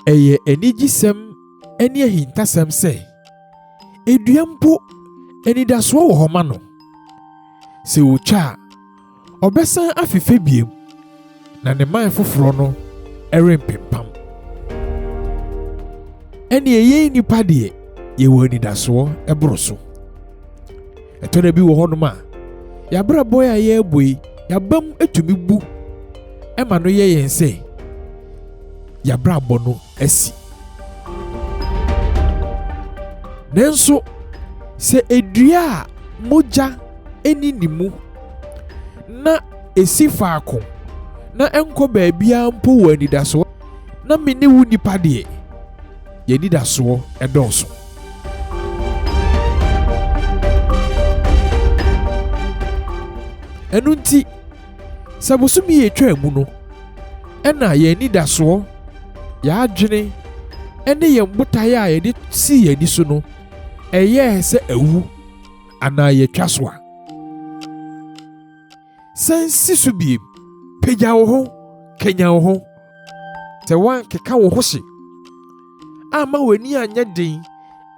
Ɛyɛ anigyesɛm ne ahintasɛm sɛ, dua mpo, anidasoɔ wɔ hɔ ma no. Sɛ wɔtwa a, ɔbɛsan afefɛ bio, na ne mman foforɔ no rempempam. Ɛnneɛ yɛn nnipa deɛ, yɛwɔ anidasoɔ boro so. Ɛtɔ da bi wɔ hɔnom a, yɛabrabɔ a yɛrebɔ yi, yɛabam tumi bu ma no yɛ yɛn sɛ yɛabrabɔ no asi. Nanso, sɛ edua a mogya nni ne mu na esi faako na ɛnkɔ baabiara mpo wɔ anidasoɔ na me ne wo nipa deɛ, yɛn anidasoɔ dɔɔso. Ɛno nti, sɛ bosome yi atwa mu no, ɛna yɛn anidasoɔ, yɛn adwene, ne yɛn botaeɛ a yɛde sii yɛn ani so no, ɛyɛɛ sɛ awu anaa yɛatwa so a. San si so bio. Pagya wo ho, kanyan wo ho. Sɛ woankeka wo ho hye amma w'ani anyɛ den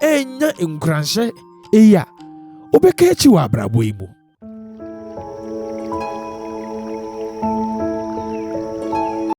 annya nkuranhyɛ eyi a, wobɛka akyi wɔ abrabɔ yi mu.